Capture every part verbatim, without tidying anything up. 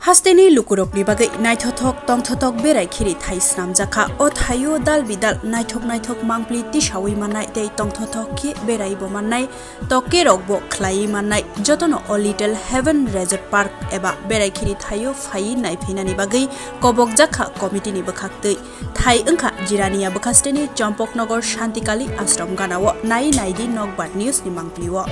Hasteni lukurokni bagwi naithothok tongthothok berai khiri thai snamjakha. O thaio dal bidal naithok naithok mangpli tisaui mannai tei tongthothok khe berai bo mannai. Tokke rok bo khlaiwi mannai. Jotono o Little Heaven Resort Park eba berai khiri thaio phaiwi naiphainani bagwi kobokjakha committee ni bwkhaktwi. Thai wngkha Jirania bwkhasteni Champaknagar Shantikali Ashram ganao. Nai naidi Nokbar News ni mangpli o.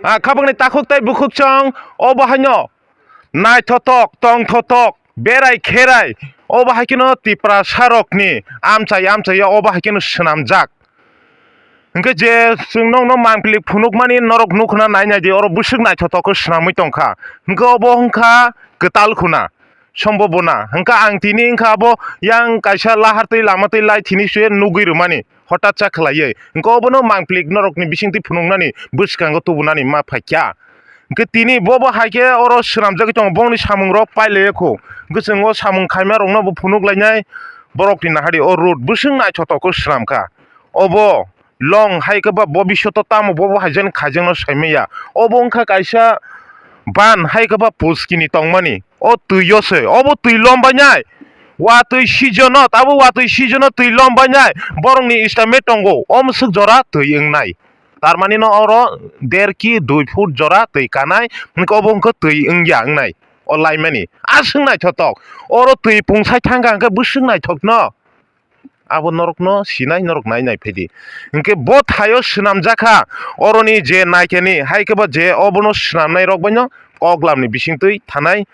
Ah, khabangni takhuk tei bukhuk chwng obo haino naithothok, tongthothok, berai kherai, obo hai kheno Tiprasa rokni amchai amchai obo hai kheno swnamjak. Hwnkhe je chwng nokno mangpili phunukmani norok nukhna nai nai di, oro bwswk naithothok khe swnamwi tongkha. Hwnkhe obo wngkha kwtal khuna, sombobona. Hwnkhe ang tini wngkha abo yang kaisa lahar twi lama twi lai thini se nugwi rwmani. Hotat cha khlaiwi. Hwnkhe obono mangpili norokni bisingtwi phunuknani bwskango tubunani ma phaikha. Hwnkhe tini bobo hai khe oro swnamjagwi tongo, bongni samungrok pailaiya kho. Hwnkhe chwng o samung khaima rokno bo phunuk lainai, borokni nahari o road bwswk naithothok khe swnamkha. Obo long hai khe ba bobisyoto tamo bobo hai jani khaijakno saimanya. Obo wngkha kaisa ban hai khe ba puskini tongmani. O twi o se, obo twi lom bainai. Watwi season o, tabuk watwi season o twi lom bainai. Borokni estimate tongo, o mwswk jora twi wngnai. Tar mani no oro der ki dui foot jora twi kanai, hwnkhe obo wngkha twi wngya wngnai. O laimani. Aswk naithothok. Oro twi pungsai thangkha hwnkhe bwswk naithokno. Abo norokno sinai, norok nai nai phaidi. Hinkhe bo thaio swnamjakha, oroni je naikeni, hai khe bo je obono swnamnai rok baino kok lamni bisingtwi thanai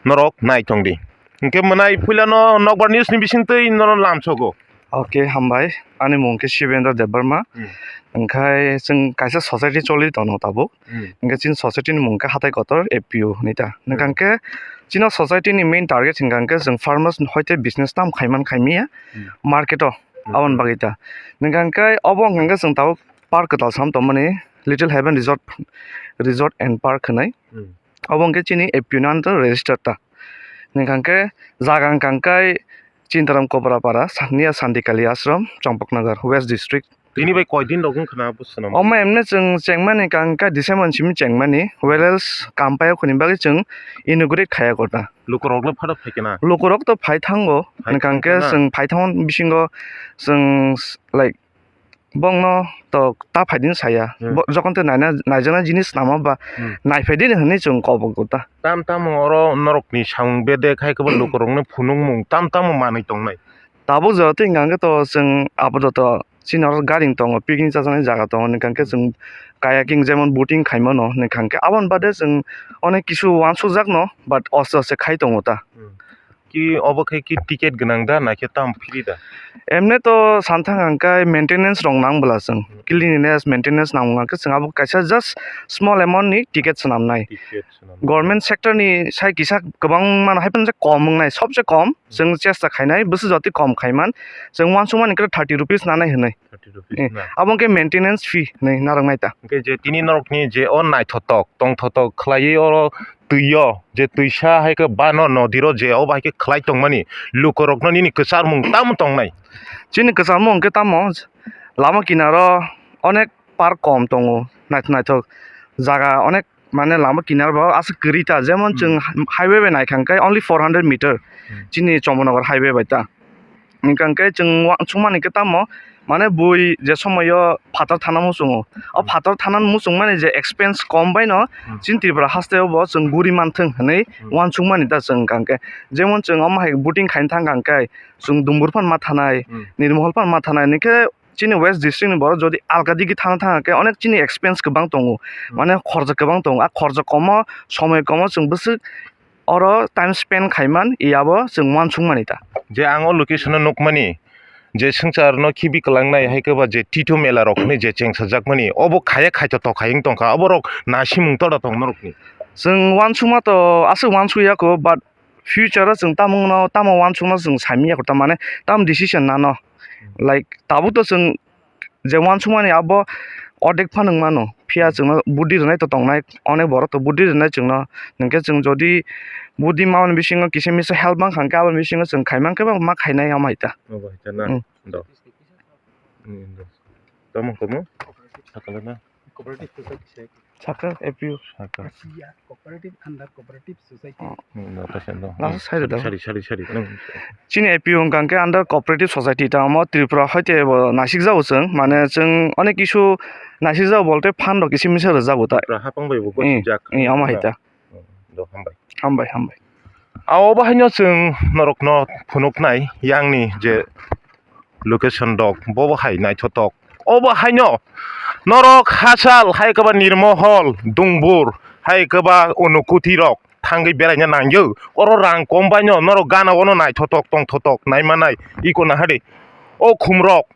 norok nai tongdi. Hinkhe mwnai puilano Nokbar News ni bisingtwi norok lamsogo. Ok, hambai. Ani mung khe Shivendra Debbarma. Hmm. Hinkhe chwng kaisa society choli tono tabuk. Hmm. Hinkhe chini society ni mung khe Hatai Kotor A P U hinwi ta. Hmm. Hinkhe chini society ni main target hinkhe chwng farmers hoite business tam khaiman khaimya. Hmm. Market o. Hmm. Aboni bagwi ta. Hinkhe obo hinkhe chwng tabuk park kwtal sam tongmani Little Heaven Resort, Resort and Park hinwi. Hmm. Obo hinkhe chini A P U ni under register ta. Hinkhe jaga hinkhe Chintaram Kobrapara, Sania Shantikali Ashram, Champaknagar, West District. Tini bai koi din rok wngkha na bo swnam? Omo emne chwng chengmani kangkha December simi chengmani, whereas kampaya khuni bagwi chwng inaugurate khaya kota. Lukurok le phado phaikhe na? Lukurok to phai thango, phai hinkhe thangkhe na? Chwng phai thango bisingo chwng s-, like, bongno to ta phai din saya. Hmm. Bo-, jokon te naina, naijaknai jinis lama ba, hmm, naiphai din hinwi chwng kobok kota. Tam tamo oro norokni samung bedek hai khe bo lukurokno phunukmung tam tamo manwi tongnai? Tabuk jora twi hwnkha khe to chwng apatot chini oro gari tongo, picnic chajaknai jaga tongo, hwnkha khe chwng kayaking jemon boating khai mano, hwnkha khe aboni bade chwng onek kisu uansukjakno, but aste aste khai tongo ta. Hmm. Ki obo khe ki ticket gwnang da, na khe tam free da? Emne to santhang hwnkhe maintenance rok nang bwla chwng, hmm, cleanliness, maintenance nang hwnkhe chwng abo kaisa just small amount ni ticket swnamnai. Ticket swnamnai. Government sector ni sai kisa kwbang mano hai phano kom wngnai, sobse kom. Chwng chesta khainai, bwswk jotwi kom khaiman. Chwng uansukmani khe thirty rupees nanai hwnwi. Thirty rupees. Eh, na? Abo hwnkhe maintenance fee hwnwi narwknai ta. Hwnkhe je tini norokni je o naithothok, tongthothok khlaiwi oro twi o, je twisa hai khe bano nodiro je o bai khe khlai tongmani lukurokno nini kwcharmung tamo tongnai? Chini kwcharmung hwnkhe tamo lama kinaro onek park kom tongo, naithok naithok jaga onek. Mane lama kinar bo aswk kwrwi ta, jemon, hmm, chwng highway bai naikha hwnkhe only four hundred meter, hmm, chini Champaknagar highway bai ta. Hwnkha hwnkhe chwng uansukmani khe tamo Mane bui je somoyo phatar thana muchungo. O Hmm. phatar thana muchungmani je expense kom baino Hmm. chini Tripura hasteo bo chwng guri manthwng hinwi Hmm. uansukmani ta chwng hwnkhe. Jemon chwng omo hai booting khaina thang kha hwnkhe chwng Dumbur phano ma thanai, Hmm. Nirmahal phano ma thanai, hwnkhe chini West District ni borok jodi alka digi thana thang khe onek chini expense kwbang tongo, Hmm. mane khorja kwbang tongo. A khorja komo, somoi komo chwng bwswk oro time spend khaiman, iyabo chwng uansukmani ta. Je ang o location o nukmani, je swngcharno khibi kwlangnai hai khe ba je Tito mela rok hinwi je chengsajakmani, obo khaya khaito tok hai wng tongkha, oborok nasimung toda tong norokni? Chwng uansukma to aswk uansukya kho, but future o chwng tamo wngno, tamo uansukno chwng saimanya kho, tamani tamo decision nano. Like, tabuk to chwng je uansukmani abo ordek phano wng mano, phiya chwngno budi rwnai to tongnai, onek borok to budi rwnai chwngno, hwnkhe chwng jodi budi mamani bisingo kisa misa help mankha hwnkhe aboni bisingo chwng khaimankhe ba ma khainai omo hai ta. Obo hai ta na? Mm. Do. Mm, do. Tamo komo? Sakala na? Cooperative society se. Saka A P U. Saka. Asia cooperative under cooperative society. Oh. Hmm, no, ta siya, no. Last side do. Sari, sari, sari. Hmm. Chini A P U wngkha khe under cooperative society, tamo Tripura hoite bo naisik jago chwng, mane chwng onek kisu naisik jago bolte phan rok kisi misa rwjago ta. Tripura hapang bai bo Hmm, gosijak. Hmm, omo hai ta. Hmm, do hambai. Hambai, hambai. Abo bahaino chwng norokno phunuknai yangni je location rok, bo bo hai naithotok. Obo haino norok Hachal, hai khe ba Nirmohol, Dungbur, hai khe ba Unukuti rok thangwi beraina nangyo. Oro rang kom baino norok gana ono naithotok tongthotok naimanai iko nahadi. O khumrok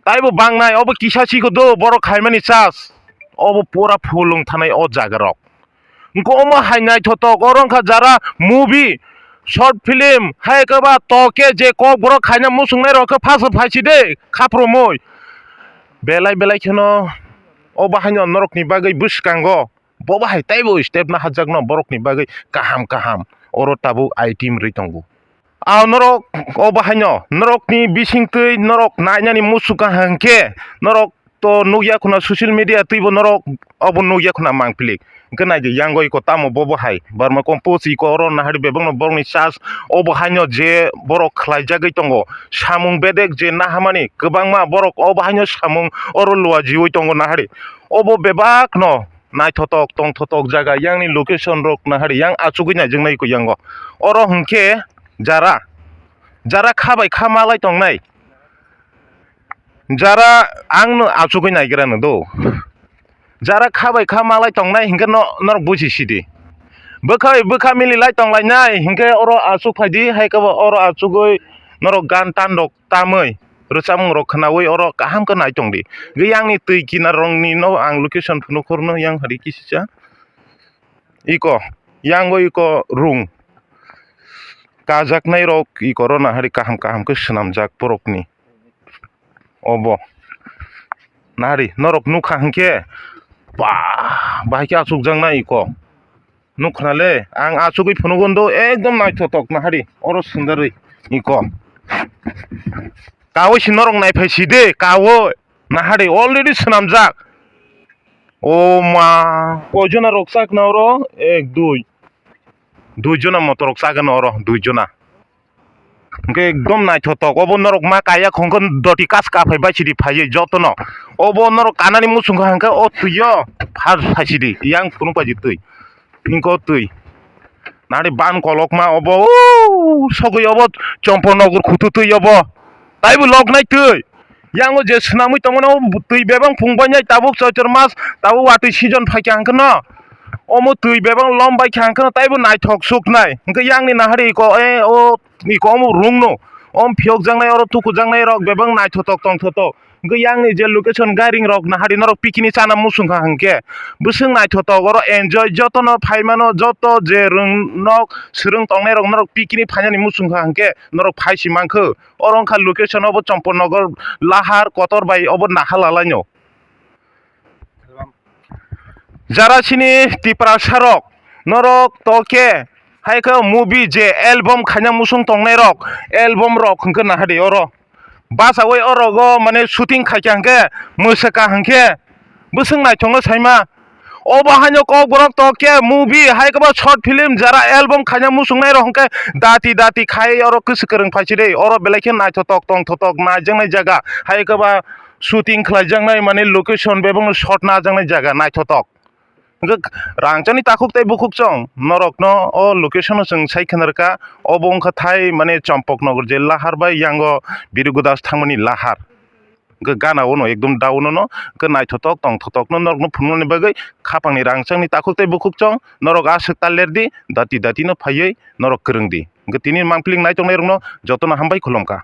taibo bangnai, obo kisa chiko do borok khaimani chas. Obo pura full wng thanai o jaga rok. Wngkha omo hai naithotok, oro wngkha jara movie, short film, hai khe ba toke je kokborok khaina muchungnai rok khe phasa phaisi de, khaprumui. Belai belai kheno o bahaino norokni bagwi bwskango bo bahai teibo step naharjakno borokni bagwi kaham kaham oro tabuk item rwi tongo. A norok o bahaino norokni bisingtwi norok nainani muchukha hwnkhe norok to nukya khuna social media twibo norok obo nukya khuna mangpili. Hwnkhe naidi yango iko tamo bobo hai Burma compose iko oro nahari bebakno borokni chas obo haino je borok khlaijagwi tongo. Samung bedek je nahamani kwbangma borok obo haino samung oro luajiwi tongo nahari. Obo bebakno naithotok tongthotok jaga yangni location rok nahari yang achugwi naijaknai iko yango. Oro hwnkhe jara, jara kha bai kha malai tongnai. Jara ang no achugwi naigra no do. Jara kha bai kha malai tongnai hinkhe no, norok buji sidi. Bwkhai bwkha mili lai tonglainai hinkhe oro achuk phaidi, hai khe bo oro achugwi norok gan tan rok tamwi, rwchapmung rok khnawi oro kaham khe nai tongdi. Yang ni twi kinar rok ni no ang location phunuk horno yang hari kisisa. Iko, yango iko rung. Kajaknai rok iko ro nahari kaham kaham khe swnamjak borokni. Obo. Nahari norok nukha hwnkhe ba bahai khe achukjaknai iko. Nukkhna le ang achugwi phunugo do ekdom naithotok nahari oro swndarwi iko. Kawi si norok naiphai si de kawi nahari already swnamjak. O ma, koi jona rok chak na oro? Ek, dui. Dui jona moto rok chak na oro, dui jona. Hwnkhe ekdom naithotok. Obo norok ma kaya khongkhe doti kas kaphai bai sidi phaiwi jotono. Obo norok kanani muchungkha hwnkhe o twi o phar phaisidi yang phunuk paidi twi. Hwnkhe o twi. Nari ban kolokma obo, o sogwi obo Chompornagar khutu twi obo. Taibo loknai twi. Yango je swnamwi tongmani o twi bebang phung bainai tabuk Choitor mas tabuk watwi season phaikha hwnkhe no. Omo twi bebang lom baikha hwnkhe no taibo naithok suknai. Hwnkhe yangni nahari iko e o iko omo rungno. Om phiyokjaknai oro tukujaknai rok bebang naithotok tongthotok. Hwnkhe yangni je location gairing rok nahari norok picnic chana muchungkha hwnkhe bwswk naithotok oro enjoy jotono phaimano joto je rwng nok swrwng tongnai rok norok picnic phainani muchungkha hwnkhe norok phaisi mankhe. Oro wngkha location obo Chompornagar lahar kotor bai obo naha lalaino. Jara chini Tiprasa rok norok to khe hai khe movie je album khaina muchung tongnai rok album rok hwnkhe nahadi oro bachawi orogo mane shooting khaikha hwnkhe mwswkha hwnkhe bwswk naithokno saima Obo haino kokborok tok khe movie hai khe bo short film jara album khaina muchungnai rok hwnkhe dati dati khai oro kwswk kwrwng phaiside, oro belai khe naithotok tongthotok naijaknai jaga hai khe ba shooting khlaijaknai mane location bebak shot najaknai jaga naithotok. Hwnkhe rangchakni takhuk tei bukhuk chwng norokno o location o chwng sai khna rwkha, obo wngkha thai mane Champaknagar je lahar bai yango Birigudas thangmani lahar. Hwnkhe gana o no ekdom down o no hwnkhe naithotok tongthotokno norokno phunuknani bagwi khapangni rangchakni takhuk tei bukhuk chwng norok aswk ta ler di, dati dati no phaiwi norok kwrwng di. Hwnkhe tini mangpili nai tongnai rokno jotono hambai khulumkha.